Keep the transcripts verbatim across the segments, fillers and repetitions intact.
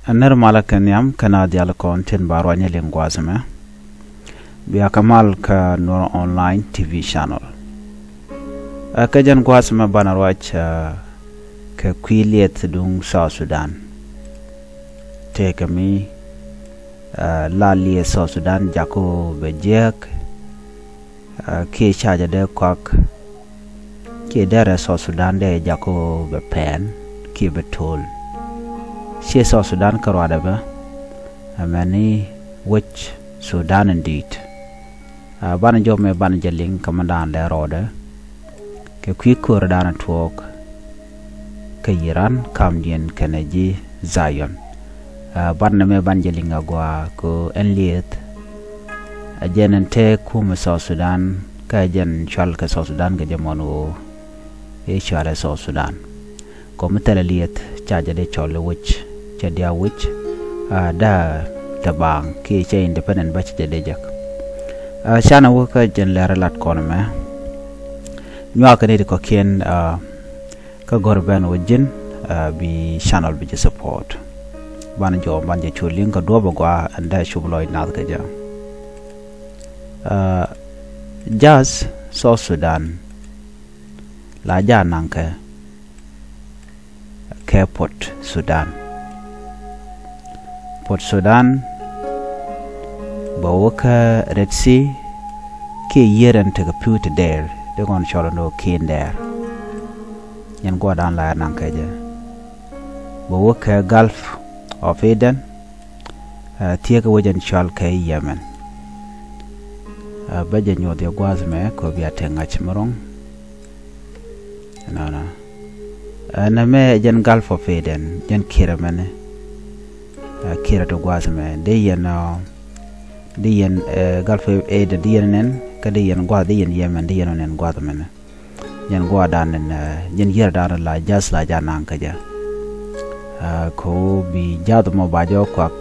Ɛ nɛr malä kɛ nhiam kɛnɛ diaal kɔn tin ba ruac ni liŋ gua̱a̱th ɛmɛ. Bia kɛ mal kä Nuer Online T V channel. Ɛ kɛ jɛn gua̱a̱th ɛmɛ banɛ ruac, ɛ, kɛ kui̱ liɛth duŋ South Sudan. Tëëkɛ mi, ɛ, la liɛth South Sudan jakä bɛ jiääk, ɛ, kiɛ ca jɛ dee kɔak, kiɛ derɛ South Sudan dee jakä bɛ pɛn kiɛ bɛ to̱l. Ciɛ South Sudan kärɔadɛ bä, ɛ mɛni wec Sudan in di̱i̱t. Ɛ, banɛ jɔw mɛ banɛ jɛ liŋ kä mɛn da̱a̱n lɛ rɔɔdɛ kɛ kui̱ ko̱r da̱a̱n tuɔɔk kä Iran kamdiɛn kɛnɛ ji̱ Zion. Ɛ, banɛ mɛ banɛ jɛ liŋ a gɔaa kɛ ɛn liɛth. Ɛ jɛn ɛn tëë kumɛ South Sudan kä jɛn cual kɛ South Sudan kɛ jɛ mɔn ɣöö i̱ cualɛ South Sudan. Kɔ mi thilɛ liɛth ca jɛ dee cɔl i̱ wec, cɛ diaal wec, ɛ, da̱a̱ te baaŋ kiɛ cɛ independent bä cɛ jɛ dee jek. Ɛ, canɛ wä kä jɛn lɛr lat kɔn ɛmɛ. Nyuakä ni ti kɔ̱kiɛn, ɛ, kä gɔ̱r ben wä ji̱n, ɛ, bi channel bi jɛ support. Banɛ jɔw banɛ jɛ cu liŋ kä duɔ̱p a gɔaa ɛn dee cup lɔc nath kɛ jɛ. Ɛ, ja̱th South Sudan la ja̱ naŋkɛ kɛ Port Sudan. Port Sudan bɛ wä kä Red Sea kiɛ yier ɛn tekɛ pi̱w ti dɛɛr, di kɔn cɔl ɛn ɣöö ki̱n dɛɛr. Yɛn gua̱dan la naŋ kɛ jɛ. Bɛ wä kɛ Gulf of Aden, ɛ, thieekä wec ɛn cɔal kɛ Yemen. Ɛ, bä jɛ nyuɔth yɛ gua̱a̱th mɛ kɛ bia te ŋa̱c mi ro̱ŋ. Nɔnɔ. Ɛ, nɛmɛ jɛn Gulf of Aden, jɛn kiɛrɛ mɛnɛ. Ɛ, kiɛrɛ ti gua̱a̱th mɛ. Dee yɛn, ɛ, dee yɛn, ɛ, Gulf of Aden, dee yɛn nɛn, kä dee yɛn gua̱a̱th, dee yɛn Yemen, dee yɛn nɛn gua̱a̱th mɛnɛ. Jɛn gua̱dan ɛn, ɛ, jɛn yier dan la ja̱th la ja̱ naŋ kä jɛ. Ɛ, kɛ ɣöö bi ja̱th mɔ ba jɛ kuak,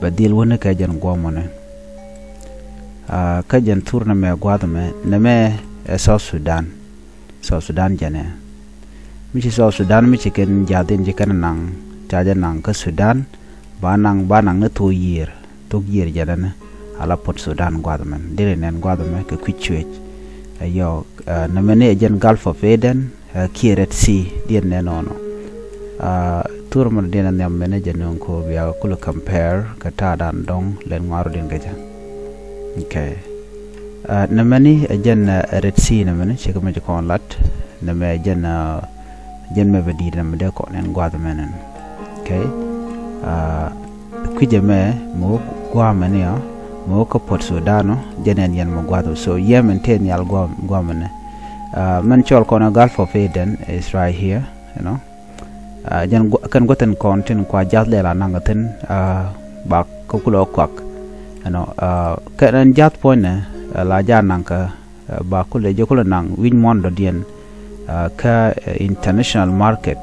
bɛ dhil wä ni kɛ jɛn guɔmɔni. Ɛ, kä jɛn thur nɛmɛ gua̱th mɛ, nɛmɛ ɛ South Sudan. South Sudan jɛn ɛ. Mi ci South Sudan, mi ci kɛn ja̱th in ci kɛn naŋ, ca jɛ naŋ kä Sudan, ba naŋ, ba naŋ ni thok yier, thok yier jɛn ɛn, ala Port Sudan gua̱th mɛn. Deri nɛn gua̱th mɛ kɛ kui̱ cuëc. Ɛ yɔ, ɛ, nɛmɛ ni ɛ jɛn Gulf of Aden, ɛ, kiɛ Red Sea, diɛn nɛn nɔnɔ. Ɛ, thur mɛ diɛn ɛ nhiam mɛn ɛ jɛ nöŋ ko bia kulɛ compare kɛ ta̱a̱ dan dɔ̱ŋ lɛn ŋuaru diɛn kɛ jɛ. Okay. Ɛ, nɛmɛ ni ɛ jɛn, ɛ, Red Sea nɛmɛ ni, cikɛ mɛ ci kɔn lat, nɛmɛ ɛ jɛn, ɛ, jɛn mɛ bɛ di̱i̱t nɛmɛ dee kɔn ɛn gua̱th mɛn ɛn. Okay. Ɛ, kui̱cɛ mɛ, mɛ wä gua̱a̱mɛ ni ɔ, mɛ wä kä Port Sudan ɔ, jɛn ɛn yɛn mɛ gua̱th. So, Yemen tëë nhial gua̱a̱mɛ ni. Ɛ, mɛn cɔl kɔn ɛ Gulf of Aden is right here, you know. Ɛ, jɛn gua̱-, kɛn gua̱thin kɔn tin kua ja̱th lɛl a naŋ kä thi̱n, ɛ, ba kä kulɛ kuak. You know, ɛ, kɛn ɛn ja̱th puɔ̱nynɛ, ɛ, la ja̱ naŋ kä, ɛ, ba kulɛ jɛ kulɛ naŋ wi̱c muɔ̱ɔ̱n dɔ̱diɛn, ɛ, kä, ɛ, international market.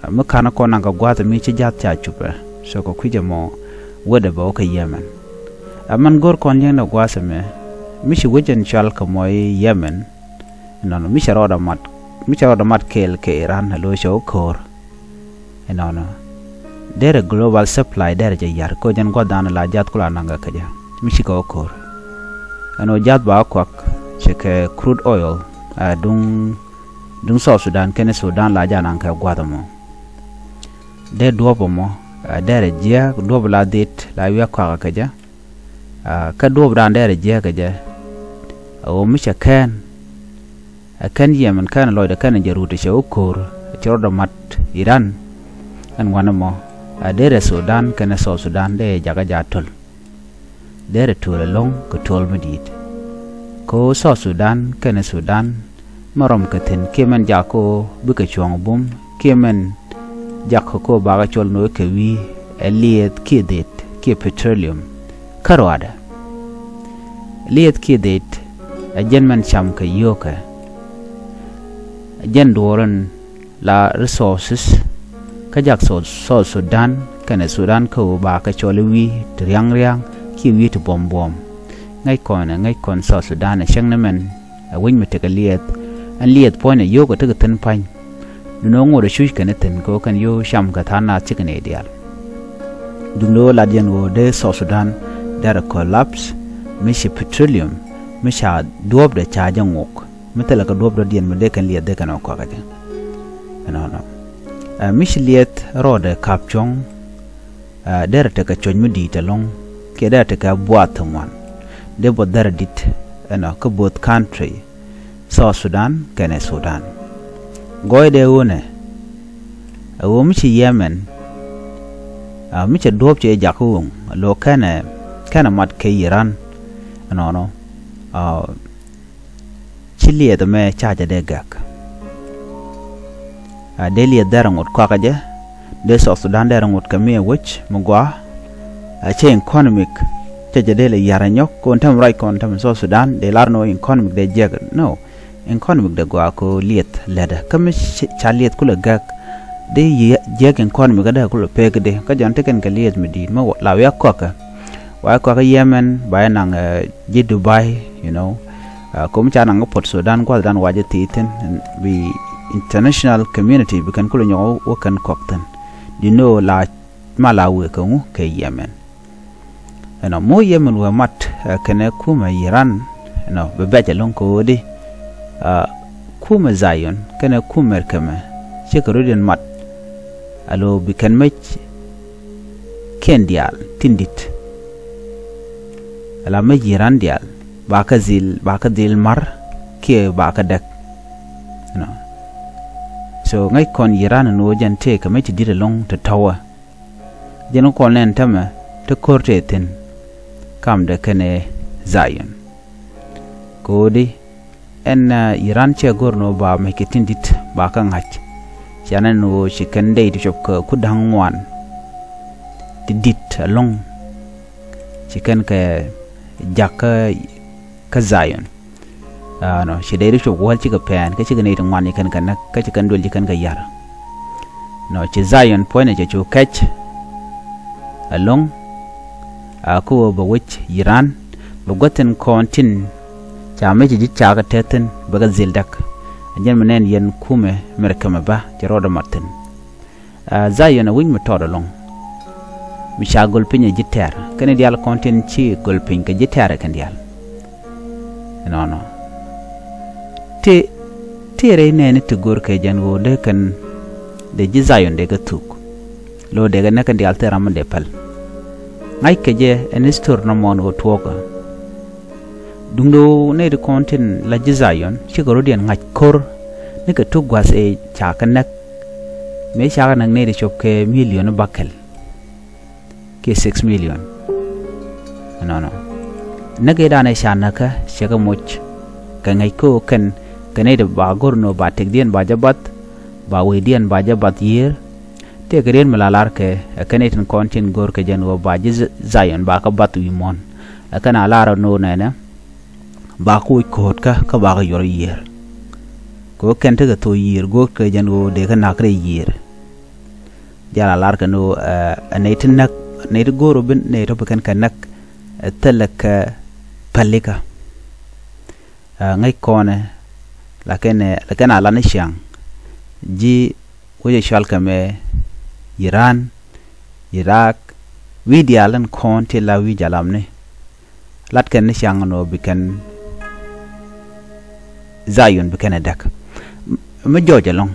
Ɛ, mi ka̱n kɔn naŋ kä gua̱th mi ci ja̱th ca cupɛ. So kɛ kui̱cɛ mɔ wetdɛ bɛ wä kä Yemen. Ɛ, mɛn go̱r kɔn li̱eŋdɛ gua̱th ɛmɛ, mi ci wec ɛn cual kɛ mɔ i̱ Yemen, Inɔnɔ, mi cɛ rɔɔdɛ mat, mi cɛ rɔɔdɛ mat kɛɛl kɛ Iran, ɛ lo̱c cɛ wä ko̱r. Inɔnɔ. Derɛ global supply derɛ jɛ yar, kä jɛn gua̱dan la ja̱th kula naŋ kä jɛ. Mi cikɛ wä ko̱r. Ɛn ɣöö ja̱th ba wä kuak, cɛ kɛ crude oil, ɛ, duŋ, duŋ South Sudan kɛnɛ Sudan la ja̱ naŋ kɛ gua̱th ɛmɔ. Dee duɔ̱ɔ̱p ɛmɔ, ɛ, derɛ jiääk, duɔ̱ɔ̱p la dhit, la wi̱i̱ kuak kä jɛ. Ɛ, kä duɔ̱ɔ̱p dan derɛ jiääk kä jɛ. Ɛ ɣöö mi cɛ kɛn, ɛ kɛn Yemen, kɛn lɔcdɛ, kɛn jɛ rut cɛ wä ko̱r, cɛ rɔɔdɛ mat Iran. Ɛn wanɛ mɔ, ɛ, derɛ Sudan kɛnɛ South Sudan derɛ jakä ja̱ töl. Derɛ töl ɛlɔ̱ŋ kɛ töl mi di̱i̱t. Kä South Sudan kɛnɛ Sudan, mɛ rɔm kɛ thi̱n kiɛ mɛn jak kä bikɛ cuɔ̱ŋ bum kiɛ mɛn jak kä bakä cɔl no̱o̱c kɛ wi̱i̱, ɛ lieth kiɛ dhit kiɛ petroleum. Kä ruaadɛ. Lieth kiɛ dhit, ɛ jɛn mɛn cam kɛ yio̱o̱kɛ. Ɛ jɛn duɔɔrun la resources, kä jak South, South Sudan, kɛnɛ Sudan kä ɣöö bakä cɔl i̱ wi̱i̱ ti ria̱ŋ ria̱ŋ kiɛ wi̱i̱ ti buɔ̱m buɔ̱m. Ŋäc kɔn ɛ, ŋäc kɔn South Sudan ɛ cäŋ ni mɛn, ɛ wec mi tekɛ liɛth, ɛn liɛth puɔ̱nynɛ yio̱o̱kɛ tekɛ thi̱n pa̱ny. Duundɛ ŋot ɛ cuc kɛn ɛ thi̱n kɛ ɣöö kɛn yio̱o̱ cam kɛ tha̱a̱ŋ naath cikɛ nɛy diaal. Duŋdɛ ɣöö lat yɛn ɣöö dee South Sudan derɛ collapse mi ci petroleum mi ca duɔ̱ɔ̱pdɛ ca jɛ ŋok mi thilɛ kɛ duɔ̱ɔ̱p dɔ̱diɛn mi dee kɛn liɛth dee kɛn ɔ kɔakä jɛ. Ɛnɔnɔ. Ɛ, mi ci liɛth rɔɔdɛ kap cuɔ̱ŋ, ɛ, derɛ tekɛ cuɔ̱c mi di̱i̱t ɛlɔ̱ŋ kiɛ derɛ tekɛ buath ti ŋuan. Dee buɔth derɛ di̱t ɛnɔ kä both country South Sudan kɛnɛ Sudan. Gɔɔydɛ ɣöö nɛ ɛ ɣöö mi ci Yemen, a, mi cɛ duɔ̱ɔ̱p cɛ jak kä ɣöŋ lo kɛnɛ kɛnɛ mat kɛ Iran. Ɛnɔnɔ, a, ci liɛth ɛmɛ ca jɛ dee gɛk. A, dee liɛth derɛ ŋot kɔakä jɛ, dee South Sudan derɛ ŋot kɛ mi ɛ wec mi gɔaa. A, cɛ economic cɛ jɛ dee lɛ yar ɛ nyɔk kɔn tɛm ruac kɔn tɛm South Sudan dee lar ni wä economic dee jiɛk. No, economic dee gɔaa ko liɛth lɛtdɛ kä mi ca liɛth kulɛ gɛk. Dee jiɛk economic dee kulɛ pek dee kä jɔn tekɛn kɛ liɛth mi di̱i̱t mi la wiak kɔakä. Wa kɔakä Yemen ba yɛ naŋ, ɛ, ji̱ Dubai, you know. Ɛ, kom ca naŋ kä Port Sudan gua̱thdan wa jɛ thi̱i̱thin bi international community bi kɛn kulɛ nyɔk wä kɛn kɔk thi̱n. Di ni ɣöö la ma la wëë kɛ ŋu kɛ Yemen. Ɛnɔ mi wä Yemen wëë mat, ɛ, kɛnɛ kumɛ Iran, ɛnɔ bi bɛc ɛlɔ̱ŋ kɛ ɣöö di, ɛ, kumɛ Zion kɛnɛ kumɛ kɛmɛ cikɛ rɔ̱diɛn mat. Alo bi kɛn mec kiɛn diaal tin di̱t. Ala mec Iran diaal ba kä dhil, ba kä dhil mar kiɛ ba kä däk. Ɛnɔ. So ŋäc kɔn Iran ɛn ɣöö jɛn tëëkɛ mec ti di̱t ɛlɔ̱ŋ ti tɔ̱wä. Jɛn kɔn nɛn tämɛ ti ko̱r tëë thi̱n kamdɛ kɛnɛ Zion. Kɛ ɣöö di ɛn, ɛ, Iran cɛ go̱r ni ɣöö ba mec kɛ tin di̱t ba kä ŋa̱c. Cianɛ ni ɣöö ci kɛn dey ti cop kɛ ku da̱ŋ ŋuan ti di̱t ɛlɔ̱ŋ. Ci kɛn kɛ jak kä, kä Zion. Ɛnɔ, ci dey ti cop wäl cikɛ pɛn kä cikɛ ney ti ŋuan ci kɛn kɛ näk kä ci kɛn duël ci kɛn kɛ yar. Nɔ, ci Zion puɔ̱nydɛ cɛ cu kɛc ɛlɔ̱ŋ. A kä ɣöö bɛ wec Iran bɛ guäth tin kɔn tin ca mec ci ji̱ cakɛ tɛth thi̱n bɛ kɛ dhil däk. A jɛn mi nɛn yɛn kumɛ mɛr kɛmɛ bä cɛ rɔɔdɛ mat thi̱n. A, Zion a wi̱c mi tɔt ɛlɔ̱ŋ. Mi ca göl piny ɛ ji̱ tɛ̈r kɛn diaal kɔn tin ci göl piny kɛ ji̱ tɛ̈r ɛ kɛn diaal. Ɛnɔnɔ. Ti, ti rɛy nɛɛni ti go̱r kɛ jɛn ɣöö dee kɛn dee ji̱ Zion dee kɛ thuk. Lo̱ dee kɛ näk kɛn diaal thil ram mi dee päl. Ŋa̱c kɛ jɛ ɛn history nɔmɔ ɛn ɣöö tuɔɔkä. Duundɛ ɣöö nɛy ti kɔn tin la ji̱ Zion cikɛ rɔ̱diɛn ŋa̱c ko̱r nikɛ tuk gua̱th ëë ca kɛ näk. Mëë ca kɛ näk nɛy ti cop kɛ million bäkɛl kiɛ six million. Ɛnɔnɔ. Näk ëëdan ëë ca näkä cɛ kɛ moc kɛ ŋäc kä ɣöö kɛn kɛ nɛy ti ba go̱r ni ɣöö ba tëkdiɛn ba jɛ bath, ba wecdiɛn ba jɛ bath yiër. Tëëkɛ riet mi la lar kɛ ɛ kɛn itin kɔn tin go̱o̱r kɛ jɛn ɣöö ba ji̱ Zion ba kä bath wi̱i̱ muɔ̱ɔ̱n. Ɛ kɛn a lar ɣän ɣöö nɛnɛ ba kä woc ko̱o̱tkä kä ba kä yuɔr yiër. Kɛ ɣöö kɛn tekɛ thok yiër go̱o̱r kɛ jɛn ɣöö dee kä na̱k rɛy yiër. Diaal a lar kɛn ɣöö ɛ nɛy ti näk nɛy ti go̱o̱r ɣöö bi nɛy tɔ̱ bi kɛn kɛ näk ɛ thilɛ kɛ pälikä. Ɛ ŋäc kɔnɛ la kɛn ɛ la kɛn a lan i̱ ciaŋ ji̱ wec ɛ cual kɛ mɛ Iran, Iraq, wi̱i̱ diaal ɛn kɔn ti la wi̱i̱ jalamni. Lat kɛn ni ciaŋ ɛn ɣöö bi kɛn Zion bi kɛn ɛ däk. Mi jɔɔc ɛlɔ̱ŋ.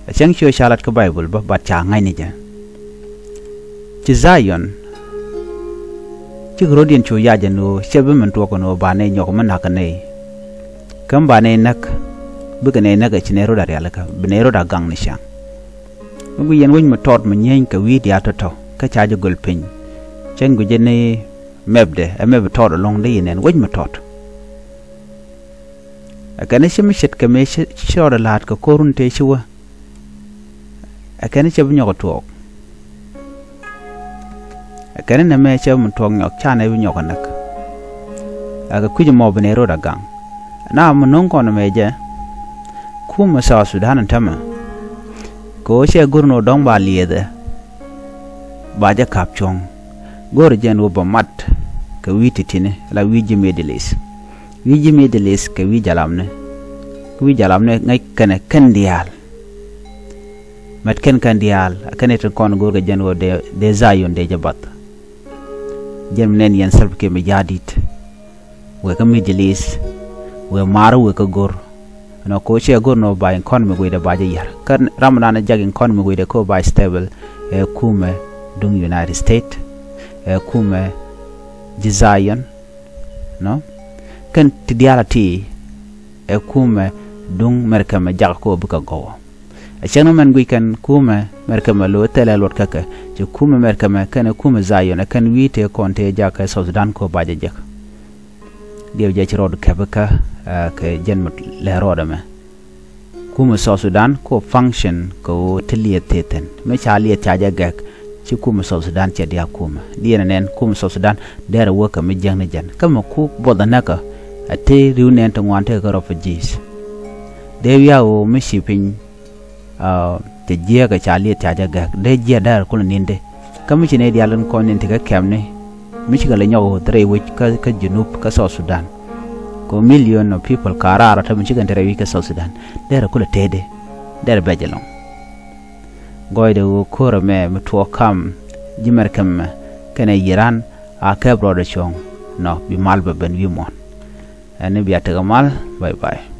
Ɛ cäŋ ci ɣöö ca lat kä Baibol bä bat ca ŋa̱cni jɛ. Ci Zion cikɛ rɔ̱diɛn cu yac ɛn ɣöö cɛ bi min tuɔɔk ɛn ɣöö ba nɛy nyɔk mi na̱k kä nɛy. Kä mi ba nɛy näk bikɛ nɛy näk ɛ ci nɛy rɔ̱t a rialikä bi nɛy rɔ̱t a gaŋ ni ciaŋ. Mi guic yɛn wec mi tɔt mi nyieny kɛ wi̱i̱ diaal tɔ̱tɔ̱ kä ca jɛ göl piny. Cäŋ guic jɛ ni mɛpdɛ ɛ mɛp tɔt ɛlɔ̱ŋ dee yɛn ɛn wec mi tɔt. Ɛ kɛn i̱ ci mi ce̱tkɛ mëë ci rɔɔdɛ la̱a̱t kɛ ko̱r run tëë ci wä. Ɛ kɛn i̱ cɛ bi nyɔk ɛ tuɔɔk. Ɛ kɛn i̱ nɛmɛ cɛ bi mi tuɔɔk nyɔk canɛ bi nyɔk ɛ näk. Ɛ kɛ kui̱c ɛmɔ bi nɛy rɔɔdɛ gaŋ. Na mi no̱o̱ŋ kɔn ɛmɛ jɛ kumɛ South Sudan ɛn tämɛ. Kɛ ɣöö cɛ go̱r ni ɣöö dɔ̱ŋ ba liɛɛthɛ. Ba jɛ ka̱p cuɔ̱ŋ go̱o̱rɛ jɛn ɣöö bɛ mat kɛ wi̱i̱ ti̱ti̱ni la wi̱i̱ ji̱ Middle East. Wi̱i̱ ji̱ Middle East kɛ wi̱i̱ jalamni. Kɛ wi̱i̱ jalamni ŋäc kɛnɛ kɛn diaal. Mɛt kɛn kɛn diaal a kɛn i̱ tin kɔn go̱o̱r kɛ jɛn ɣöö dee Zion dee jɛ bath. Jɛn mi nɛn yɛn Salva Kiir mi ja̱a̱ di̱t. Wëë kä Middle East, wëë ma̱a̱r wëë kä go̱r. Nɔ ko cɛ go̱r nɔ ba economy guidɛ ba jɛ yär. Kä ram nan jak economy guidɛ ko ba stable. Ɛ kumɛ duŋ United States, ɛ kumɛ ji̱ Zion. Nɔ kɛn ti diaal a ti ɛ kumɛ duŋ Mɛrkɛ mɛ jak ko bikɛ gɔwɔ. A cäŋ ni mɛn guic kɛn kumɛ Mɛrkɛ mɛ lo thilɛ luɔt käkɛ. Ci kumɛ Mɛrkɛ mɛ kɛn kumɛ Zion ɛ kɛn wi̱i̱ tëë kɔn tëë jakä South Sudan ko ba jɛ jek. Diɛw jɛ ci rɔɔd kɛpikä kɛ jɛn mi lɛ rɔɔd ɛmɛ. Kumɛ South Sudan ko function kɛ ɣöö ti liɛth tëë thi̱n mi ca liɛth ca jɛ gɛk. Ci kumɛ South Sudan cɛ diaal kumɛ diɛn ɛnɛn kumɛ South Sudan. Dɛrɛ wäkɛ mi jiäkni jɛn kä mi kuk buɔth anäkä. A ti ri̱w nɛn ti ŋuan tekɛ kä refugees. Dee wiak ɣöö mi ci piny cɛ jiääk ɛ ca liɛth ca jɛ gɛk dee jiɛth dɛrɛ kulɛ ni̱n dee. Kä mi ci nɛy diaal in kɔn ni̱n ti kä kɛmni mi ci kɛ lɛ nyɔk ɣöth rɛy wec kä Junub kä South Sudan. Kɛ million of people ka raar ɔ te mi ci kɛn te rɛy wec kä South Sudan. Dɛrɛ kulɛ tëëdɛ dɛrɛ bɛc ɛlɔŋ. Gɔɔydɛ ɣöö ko̱rɛ mɛ mi tuɔɔk kam ji̱ Mɛrkɛ mɛ kɛnɛ Iran a kɛp rɔɔdɛ cuɔ̱ŋ. Nɔ bi mal bɛ ben wi̱i̱ muɔ̱ɔ̱n. Ɛn ni bia tekɛ mal. Bye bye.